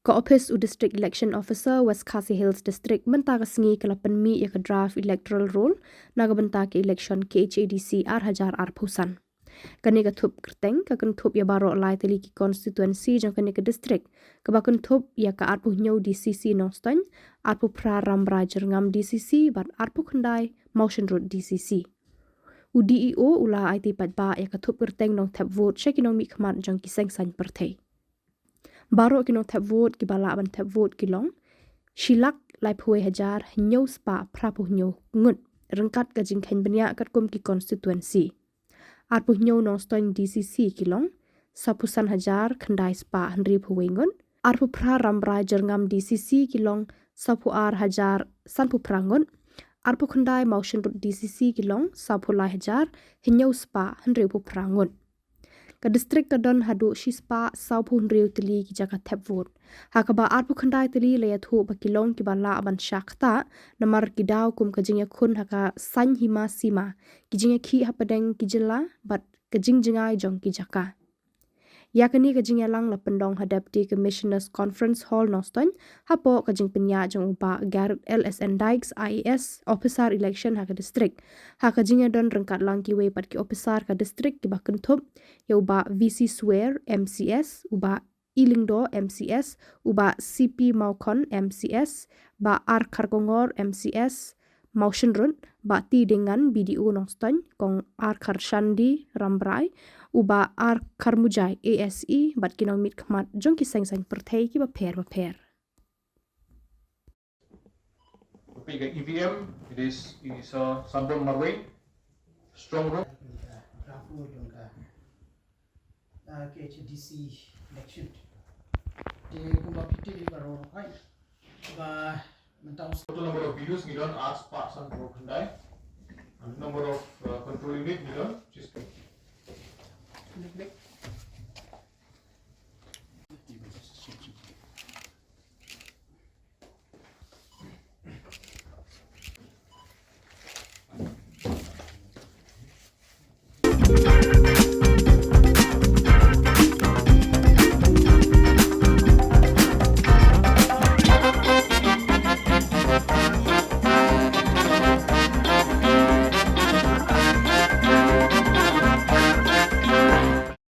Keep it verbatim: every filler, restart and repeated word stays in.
Ka ophis u District Election Officer, West Khasi Hills District, mynta ka sngi ka la pynmih ïa ka draft electoral roll na ka bynta ka election K H A D C ar hajar arphew san. Kane ka thup kyrteng ka kynthup ïa baroh lai tylli ki constituency jong kane ka district, kaba kynthup ïa ka arphew hynñiew D C C Nongstoiñ, arphew phra Rambrai Jyrngam D C C bad arphew khyndai Mawshynrut D C C. U D E O u la aiti paidbah ïa ka thup kyrteng nongthep vote sha ki nongmihkhmat jong ki seng saiñ pyrthei. Baroh ki nongthep vote kiba lah ban thep vote ki long shi lak laiphew wei hajar hynñiew spah phraphew hynñiew ngut, ryngkat ka jingkheiñ bniah katkum ki constituency. Arphew hynñiew Nongstoiñ D C C ki long sawphew san hajar khyndai spah hynriewphew wei ngut. Arphew phra Rambrai Jyrngam D C C ki long sawphew ar hajar sanphew phra ngut. Arphew khyndai Mawshynrut D C C ki long sawphew lai hajar hynñiew spah hynriewphew phra ngut. Ka district ka don haduh shi spah sawphew hynriew tylli ki jaka thep vote, ha kaba arphew khyndai tylli la ïathuh ba ki long kiba lah ban shah ktah namar ki daw kum ka jingïakhun ha ka saiñ hima sima, ki jingïakhih hapdeng ki jylla bad ka jingjngai jong ki jaka. Ïa kane ka jingïalang la pynlong ha Deputy Commissioners Conference Hall Nongstoiñ, hapoh ka jingpynïaid jong u Bah Garod L S N Dykes I A S, Officer Election ha ka district. Ha ka jingïadon ryngkat lang kiwei pat ki officer ka district kiba kynthup ïa u Bah V C Swer M C S, u Bah E Lyngdoh M C S, u Bah C P Mawkhon M C S, Bah R Kharkongor M C S Mawshynrut, Bah T Dengan B D O Nongstoiñ, Kong R Kharshandi Rambrai, u Bah R Kharmujai A S E bad ki nongmihkhmat jong ki seng saiñ pyrthei kiba pher bapher. Copy ka E V M, it is, it is, uh, Sambon Marwei, strong room. Bravo, jong ka, uh, K H A D C election. Te kumba phi tip baroh, ai, ba mynta u Total number of B Us ngi don ar spah sanphew khyndai. And number of, uh, control unit ngi don, just